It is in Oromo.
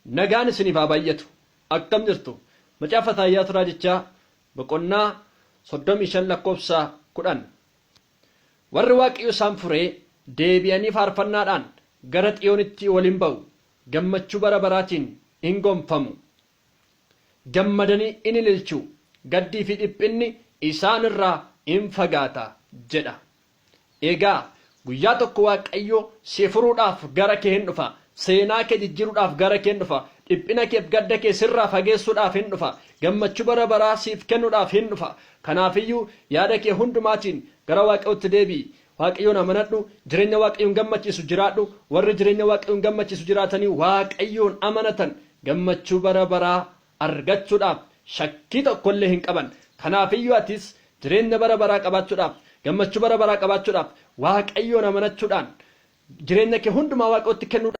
Nagaan isiniif haa baay'atu. Akkam jirtu? Macaafa Isaayyaas Raajichaa boqonnaa 35 lakkoofsa 10. Warri Waaqayyo isaan fure deebi'anii faarfannaadhaan gara Xiyoonitti ol in ba'u, gammachuu bara baraatiin in gonfamu. Gammadanii in ililchu, gaddii fi dhiphinni isaan irraa in fagaata jedha. Egaa, guyyaa tokko Waaqayyo si furuudhaaf gara kee hin dhufa. Seenaa kee jijjiiruudhaaf gara kee hin dhufa. Dhiphina keef gadda kee sirraa fageessuudhaaf hin dhufa. Gammachuu bara baraa siif kennuudhaaf hin dhufa. Kanaafiyyuu yaada kee hundumaatiin gara Waaqayyootti deebi'i. Waaqayyoon amanadhu, jireenya Waaqayyoon gammachiisu jiraadhu. Warri jireenya Waaqayyoon gammachiisu jiraatanii Waaqayyoon amanatan gammachuu bara baraa argachuudhaaf shakkii tokko illee hin qaban. Kanaafiyyuu atis jireenya bara baraa qabaachuudhaaf, gammachuu bara baraa qabaachuudhaaf Waaqayyoon amanachuudhaan jireenya kee hundumaa Waaqayyootti kennuudhaan.